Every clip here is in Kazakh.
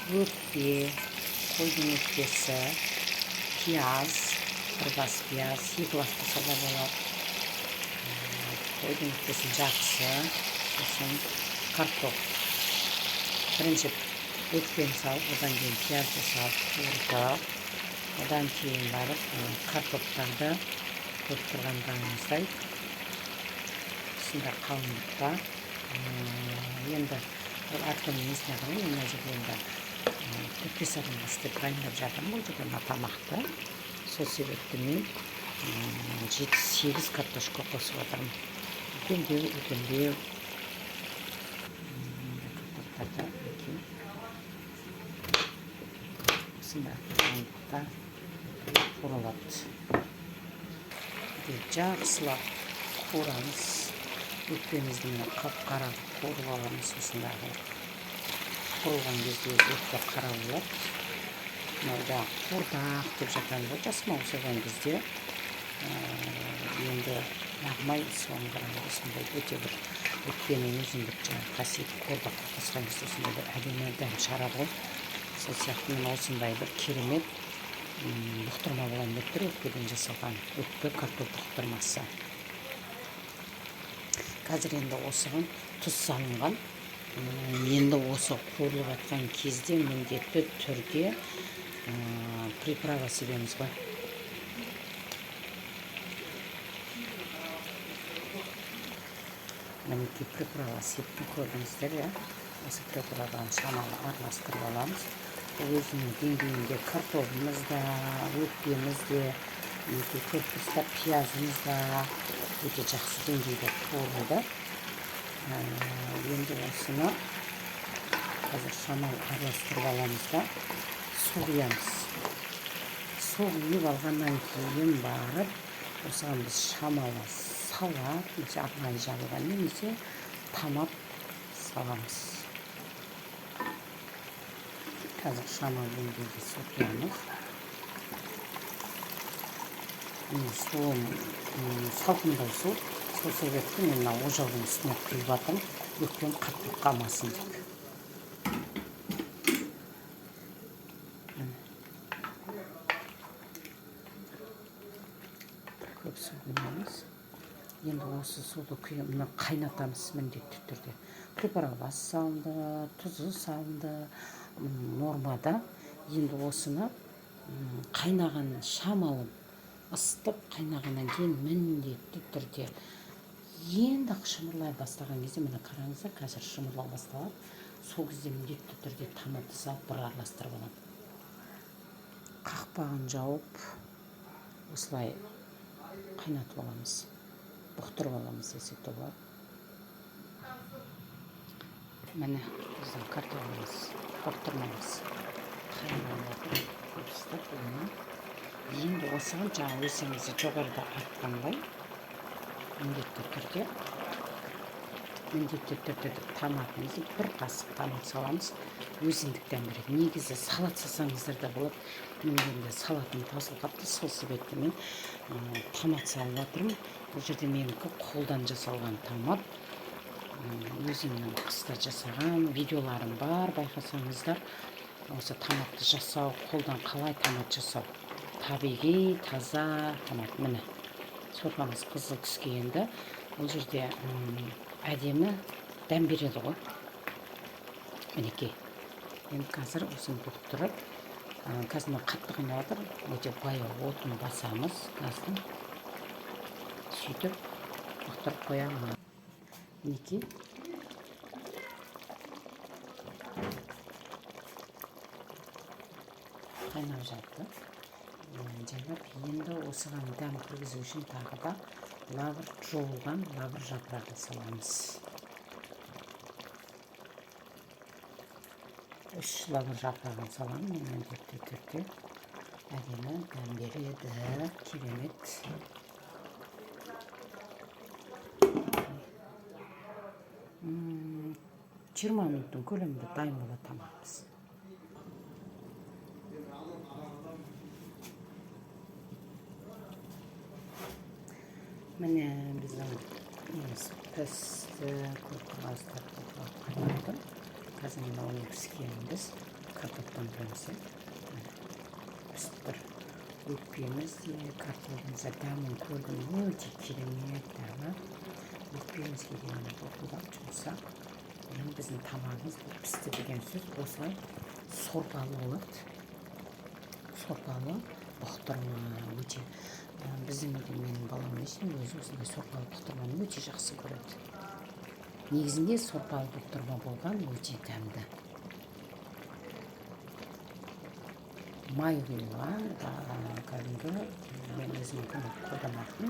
Өкпе, қойдың өкпесі, пияз, бір бас пияз, екі бас болса да болады. Қойдың өкпесінің жартысы, сосын картоп. Бірінші өкпені салып, одан кейін пиязды салып қуырдық. Одан кейін барып картоптарды көріп тұрғандарыңыздай осындай қалыңдықта. Енді ол әркімнің несіне қарай, мен мына жерде енді 4-5 адамға істеп дайындап жатырмын бұл жерде мына тамақты. Сол себепті мен 7-8 картошка қосып жатырмын. Үлкендеу, үлкендеу. Картоптарды мінекей осындай қалыңдықта қуырылады. Жақсылап қуырамыз. Өкпемізді міне қап-қара қылып қуырып аламыз. Осындай қылып қуырылған кезде өзі өкпе қара болады. Мынау жаңағы қуырдақ деп жатамыз ғой, жасымау соған кезде енді яғмай соған қарағанда осындай өте бір өкпенің өзіндік жаңағы қасиеті қуырдаққа қосқан кезде осындай бір әдемі дәм шығарады ғой. Сол сияқты мен осындай бір керемет бұқтырма болайын деп тұр, өкпеден жасалған өкпе картоп бұқтырмасы. Қазір енді осыған тұз салынған. Енді осы қуырылып жатқан кезде міндетті түрде приправа себеміз ғой. Мінекей приправа септім, көрдіңіздер, иә. Осы приправаны шамалы араластырып аламыз. Өзінің деңгейінде картобымыз да, өкпеміз де, мінекей көріп тұрсыздар, пиязымыз да өте жақсы деңгейде қуырылды. Енді осыны қазір шамалы араластырып аламыз да су құямыз. Су құйып алғаннан кейін барып осыған біз шамалы салат, немесе арнайы жабылған, немесе томат саламыз. Қазір шамалы деңгейде су құямыз. Міне суым салқындау су, сол себепті мен мына ожаудың үстіне құйып жатырмын, өкпем қатты қалмасын деп. Көп су құймаймыз. Енді осы суды құйып, мына қайнатамыз міндетті түрде. Приправасы салынды, тұзы салынды, нормада. Енді осыны қайнаған шамалы ысытып, қайнағаннан кейін міндетті түрде енді шымырлай бастаған кезде, міне қараңыздар, қазір шымырлау басталады. Сол кезде міндетті түрде томатты салып бір араластырып аламын. Қақпағын жауып осылай қайнатып аламыз, бұқтырып аламыз десек те болады. Міне біздің картогымыз, бұқтырмамыз қайнап жатыр. Ыстық. Енді осыған жаңа өздеріңіз жоғарыда айтқандай міндетті түрде томатымызды, бір қасық томат саламыз, өзіндік дәм береді. Негізі салат салсаңыздар да болады. Мен енді салатым таусылып қалыпты, сол себепті мен томат салып жатырмын. Бұл жерде менікі қолдан жасалған томат. Өзімнің қыста жасаған видеоларым бар, байқасаңыздар, осы томатты жасау, қолдан қалай томат жасау, табиғи таза томат. Міне сорпамыз қызыл түске енді. Бұл жерде әдемі дәм береді ғой. Мінекей енді қазір осыны бұқтырып, қазір мына қатты қайнап жатыр, өте баяу отын басамыз газдың, сөйтіп бұқтырып қоямыз. Мінекей қайнап жатты. Жайлап енді осыған дәм кіргізу үшін тағы да лавр, жуылған лавр жапырағын саламыз. 3 лавр жапырағын саламын мен міндетті түрде. Әдемі дәм береді, керемет. 20 минуттың көлемінде дайын болады тамағымыз. Міне біздің неміз пісті, көріп тұрғансыздар, қайнап тұр. Қазір міне оның піскенін біз Картоптан көреміз, иә. Пісіп тұр өкпеміз де, картогымыз да. Дәмін көрдім, өте керемет дәмі. Өкпемізге дейін былқылдап, жұмсақ. Енді біздің тамағымыз бұл пісті деген сөз. Осылай сорпалы болады, сорпалы бұқтырма. Өте біздің үйде менің балам несін өзі осындай сорпалы бұқтырманы өте жақсы көреді. Негізінде сорпалы бұқтырма болған өте дәмді. Май құйылған кәдімгі мен өзім көмек қолданатын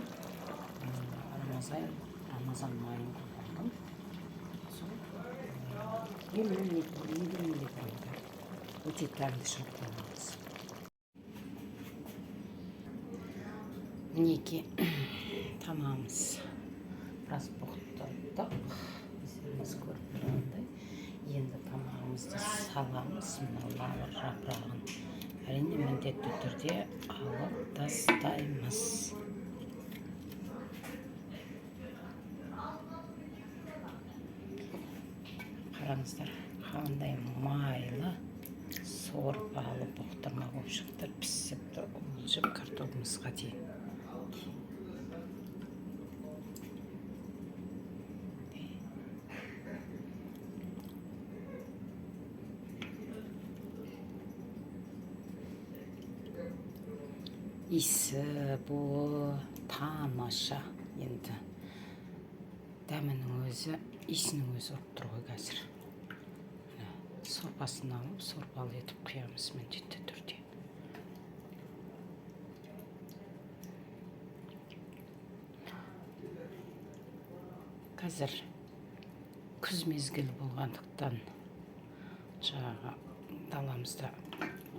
рамазан майын қолдандым. Сол 50 миллилитр өте дәмді шығады тамағымыз. Мінекей, тамағымыз біраз бұқтырдық, өздеріңіз көріп тұрғандай. Енді тамағымызды саламыз. Мына лавр жапырағын, әрине, міндетті түрде алып тастаймыз. Қараңыздар, қандай майлы сорпалы бұқтырма болып шықты. Пісіп тұр, уылжып картогымызға дейін. Иісі, буы тамаша. Енді дәмінің өзі, иісінің өзі ұрып тұр ғой қазір. Міне, сорпасын алып, сорпалы етіп құямыз міндетті түрде. Қазір күз мезгілі болғандықтан, жаңағы даламызда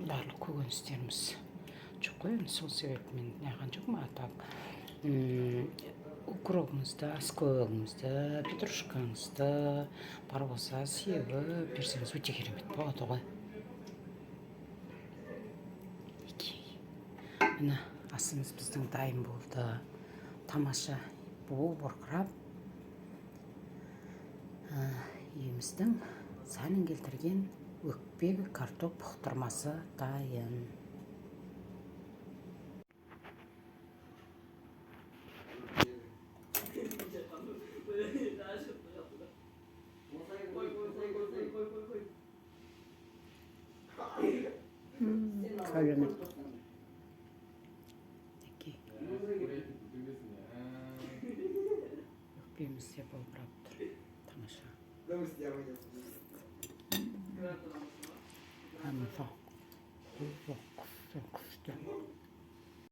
барлық көкөністеріміз жоқ қой енді, сол себепті мен неғған жоқпын. А так укробыңызды, аскөбегіңізді, петрушкаңызды бар болса себіп берсеңіз, өте керемет болады ғой. Мінекей, міне, асымыз біздің дайын болды. Тамаша, буы бұрқырап, үйіміздің сәнін келтірген өкпе картоп бұқтырмасы дайын. Керемет. Мінекей, өкпеміз де болбырап тұр, тамаша. Тамаша, күшті, күшті.